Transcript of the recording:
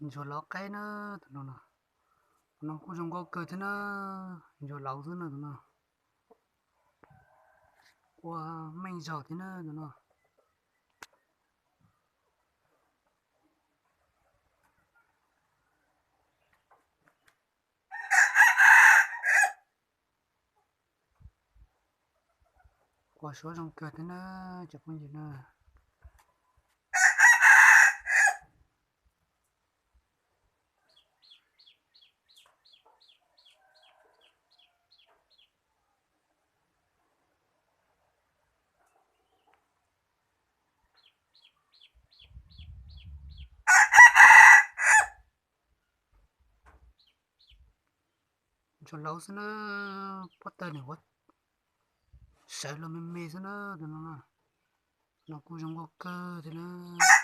Ntsuag laus qaib na, tus no no. Tus no kuj zoo nkauj kawg thiab na, ntsuag laus xwb na tus no. Ua meej zog thiab na tus no. Ua suab zoo kawg thiab na, cov phooj ywg na. Ntsuag laus xwb na, pob tawg nim ua sawv los me me xwb na tus no. No kuj zoo nkauj kawg thiab na.